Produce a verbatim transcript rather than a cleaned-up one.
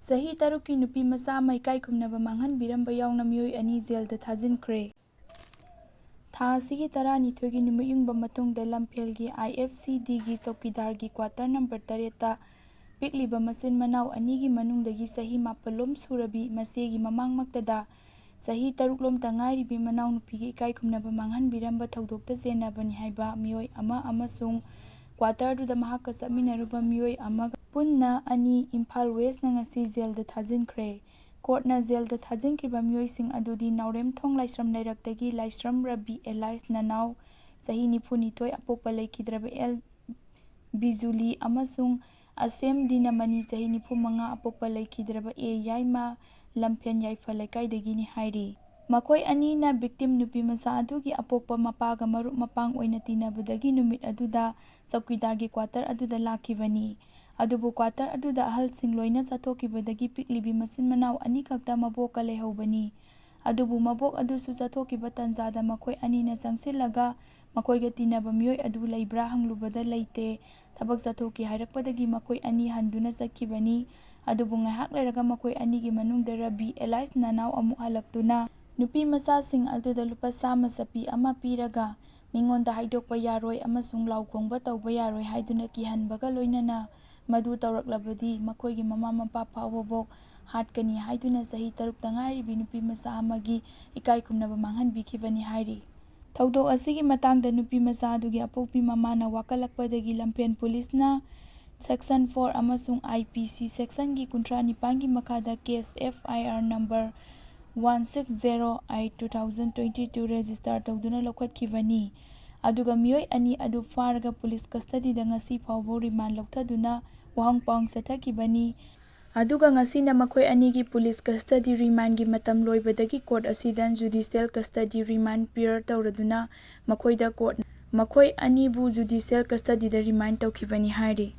ꯆꯍꯤ ꯇꯔꯨꯛꯀꯤ ꯅꯨꯄꯤ ꯃꯆꯥ ꯑꯃ ꯏꯀꯥꯏ ꯈꯨꯝꯅꯕ ꯃꯥꯡꯍꯟꯕꯤꯔꯝꯕ ꯌꯥꯎꯅ ꯃꯤꯑꯣꯏ ꯑꯅꯤ ꯖꯦꯜꯗ ꯊꯥꯖꯤꯟꯈ꯭ꯔꯦ꯫ ꯊꯥ ꯑꯁꯤꯒꯤ ꯇꯔꯥꯅꯤꯊꯣꯏꯒꯤ ꯅꯨꯃꯤꯠ ꯌꯨꯡꯕ ꯃꯇꯨꯡꯗ ꯂꯝꯐꯦꯜꯒꯤ ꯑꯥꯏ ꯑꯦꯐ ꯁꯤ ꯗꯤꯒꯤ ꯆꯧꯀꯤꯗꯥꯔꯒꯤ ꯀ꯭ꯋꯥꯇꯔ ꯅꯝꯕꯔ ꯇꯔꯦꯠꯇ ꯄꯤꯛꯂꯤꯕ ꯃꯆꯤꯟ ꯃꯅꯥꯎ ꯑꯅꯤꯒꯤ ꯃꯅꯨꯡꯗꯒꯤ ꯆꯍꯤ ꯃꯥꯄꯜꯂꯣꯝ ꯁꯨꯔꯕꯤ ꯃꯆꯦꯒꯤ ꯃꯃꯥꯡꯃꯛꯇꯗ ꯆꯍꯤ ꯇꯔꯨꯛꯂꯣꯝꯇ ꯉꯥꯏꯔꯤꯕꯤ ꯃꯅꯥꯎꯅꯨꯄꯤꯒꯤ ꯏꯀꯥꯏ ꯈꯨꯝꯅꯕ ꯃꯥꯡꯍꯟꯕꯤꯔꯝꯕ ꯊꯧꯗꯣꯛꯇ ꯆꯦꯟꯅꯕꯅꯤ ꯍꯥꯏꯕ ꯃꯤꯑꯣꯏ ꯑꯃ ꯑꯃꯁꯨꯡ ꯀ꯭ꯋꯥꯇꯔꯗꯨꯗ ꯃꯍꯥꯛꯀ ꯆꯠꯃꯤꯟꯅꯔꯨꯕ ꯃꯤꯑꯣꯏ ꯑꯃꯒ ꯄꯨꯟꯅ ꯑꯅꯤ ꯏꯝꯐꯥꯜ ꯋꯦꯁ꯭ꯠꯅ ꯉꯁꯤ ꯖꯦꯜꯗ ꯊꯥꯖꯤꯟꯈ꯭ꯔꯦ꯫ ꯀꯣꯔꯠꯅ ꯖꯦꯜꯗ ꯊꯥꯖꯤꯟꯈ꯭ꯔꯤꯕ ꯃꯤꯑꯣꯏꯁꯤꯡ ꯑꯗꯨꯗꯤ ꯅꯥꯎꯔꯦꯝꯊꯣꯡ ꯂꯥꯏꯁ꯭ꯔꯝ ꯂꯩꯔꯛꯇꯒꯤ ꯂꯥꯏꯁ꯭ꯔꯝ ꯔꯕꯤ ꯑꯦꯂꯥꯏꯁ ꯅꯅꯥꯎ, ꯆꯍꯤ ꯅꯤꯐꯨꯅꯤꯊꯣꯏ, ꯑꯄꯣꯛꯄ ꯂꯩꯈꯤꯗ꯭ꯔꯕ ꯑꯦꯜ ꯕꯤꯖꯨꯂꯤ, ꯑꯃꯁꯨꯡ ꯑꯁꯦꯝ ꯗꯤꯅꯃꯅꯤ, ꯆꯍꯤ ꯅꯤꯐꯨꯃꯉꯥ, ꯑꯄꯣꯛꯄ ꯂꯩꯈꯤꯗ꯭ꯔꯕ ꯑꯦ ꯌꯥꯏꯃ, ꯂꯝꯐꯦꯟ ꯌꯥꯏꯐ ꯂꯩꯀꯥꯏꯗꯒꯤꯅꯤ ꯍꯥꯏꯔꯤ꯫ ꯃꯈꯣꯏ ꯑꯅꯤꯅ victim ꯅꯨꯄꯤ ꯃꯆꯥ ꯑꯗꯨꯒꯤ ꯑꯄꯣꯛꯄ ꯃꯄꯥꯒ ꯃꯔꯨꯞ ꯃꯄꯥꯡ ꯑꯣꯏꯅ ꯇꯤꯟꯅꯕꯗꯒꯤ ꯅꯨꯃꯤꯠ ꯑꯗꯨꯗ ꯆꯧꯀꯤꯗꯥꯔꯒꯤ ꯀ꯭ꯋꯥꯇꯔ ꯑꯗꯨꯗ ꯂꯥꯛꯈꯤꯕꯅꯤ꯫ ꯑꯗꯨꯕꯨ ꯀ꯭ꯋꯥꯇꯔ ꯑꯗꯨꯗ ꯑꯍꯜꯁꯤꯡ ꯂꯣꯏꯅ ꯆꯠꯊꯣꯛꯈꯤꯕꯗꯒꯤ ꯄꯤꯛꯂꯤꯕꯤ ꯃꯆꯤꯟ ꯃꯅꯥꯎ ꯑꯅꯤꯈꯛꯇ ꯃꯕꯣꯛꯀ ꯂꯩꯍꯧꯕꯅꯤ꯫ ꯑꯗꯨꯕꯨ ꯃꯕꯣꯛ ꯑꯗꯨꯁꯨ ꯆꯠꯊꯣꯛꯈꯤꯕ ꯇꯥꯟꯖꯥꯗ ꯃꯈꯣꯏ ꯑꯅꯤꯅ ꯆꯪꯁꯤꯜꯂꯒ ꯃꯈꯣꯏꯒ ꯇꯤꯟꯅꯕ ꯃꯤꯑꯣꯏ ꯑꯗꯨ ꯂꯩꯕ꯭ꯔꯥ ꯍꯪꯂꯨꯕꯗ ꯂꯩꯇꯦ, ꯊꯕꯛ ꯆꯠꯊꯣꯛꯈꯤ ꯍꯥꯏꯔꯛꯄꯗꯒꯤ ꯃꯈꯣꯏ ꯑꯅꯤ ꯍꯟꯗꯨꯅ ꯆꯠꯈꯤꯕꯅꯤ꯫ ꯑꯗꯨꯕꯨ ꯉꯥꯏꯍꯥꯛ ꯂꯩꯔꯒ ꯃꯈꯣꯏ ꯑꯅꯤꯒꯤ ꯃꯅꯨꯡꯗ ꯔꯕꯤ ꯑꯦꯂꯥꯏꯁ ꯅꯅꯥꯎ ꯑꯃꯨꯛ ꯍꯜꯂꯛꯇꯨꯅ ꯅꯨꯄꯤ ꯃꯆꯥꯁꯤꯡ ꯑꯗꯨꯗ ꯂꯨꯄꯥ ꯆꯥꯝꯃ ꯆꯠꯄꯤ ꯑꯃ ꯄꯤꯔꯒ ꯃꯤꯉꯣꯟꯗ ꯍꯥꯏꯗꯣꯛꯄ ꯌꯥꯔꯣꯏ ꯑꯃꯁꯨꯡ ꯂꯥꯎ ꯈꯣꯡꯕ ꯇꯧꯕ ꯌꯥꯔꯣꯏ ꯍꯥꯏꯗꯨꯅ ꯀꯤꯍꯟꯕꯒ ꯂꯣꯏꯅꯅ ꯃꯗꯨ ꯇꯧꯔꯛꯂꯕꯗꯤ ꯃꯈꯣꯏꯒꯤ ꯃꯃꯥ ꯃꯄꯥ ꯐꯥꯎꯕꯕꯣꯛ ꯍꯥꯠꯀꯅꯤ ꯍꯥꯏꯗꯨꯅ ꯆꯍꯤ ꯇꯔꯨꯛꯇ ꯉꯥꯏꯔꯤꯕꯤ ꯅꯨꯄꯤ ꯃꯆꯥ ꯑꯃꯒꯤ ꯏꯀꯥꯏ ꯈꯨꯝꯅꯕ ꯃꯥꯡꯍꯟꯕꯤꯈꯤꯕꯅꯤ ꯍꯥꯏꯔꯤ꯫ ꯊꯧꯗꯣꯛ ꯑꯁꯤꯒꯤ ꯃꯇꯥꯡꯗ ꯅꯨꯄꯤ ꯃꯆꯥ ꯑꯗꯨꯒꯤ ꯑꯄꯣꯛꯄꯤ ꯃꯃꯥꯅ ꯋꯥꯀꯠꯂꯛꯄꯗꯒꯤ ꯂꯝꯐꯦꯟ ꯄꯨꯂꯤꯁꯅ section four ꯑꯃꯁꯨꯡ I P C sectionꯒꯤ ꯀꯨꯟꯊ꯭ꯔꯥ ꯅꯤꯄꯥꯟꯒꯤ ꯃꯈꯥꯗ case F I R number one six zero eight two thousand twenty two register ꯇꯧꯗꯨꯅ ꯂꯧꯈꯠꯈꯤꯕꯅꯤ꯫ ꯑꯗꯨꯒ ꯃꯤꯑꯣꯏ ꯑꯅꯤ ꯑꯗꯨ ꯐꯥꯔꯒ ꯄꯨꯂꯤꯁ custodyꯗ ꯉꯁꯤ ꯐꯥꯎꯕ remand ꯂꯧꯊꯗꯨꯅ ꯋꯥꯍꯪ ꯄꯥꯎꯍꯪ ꯆꯠꯊꯈꯤꯕꯅꯤ꯫ ꯑꯗꯨꯒ ꯉꯁꯤꯅ ꯃꯈꯣꯏ ꯑꯅꯤꯒꯤ ꯄꯨꯂꯤꯁ custody remandꯒꯤ ꯃꯇꯝ ꯂꯣꯏꯕꯗꯒꯤ court ꯑꯁꯤꯗ judicial custody remand period ꯇꯧꯔꯗꯨꯅ ꯃꯈꯣꯏꯗ court, ꯃꯈꯣꯏ ꯑꯅꯤꯕꯨ judicial custodyꯗ remand ꯇꯧꯈꯤꯕꯅꯤ ꯍꯥꯏꯔꯤ꯫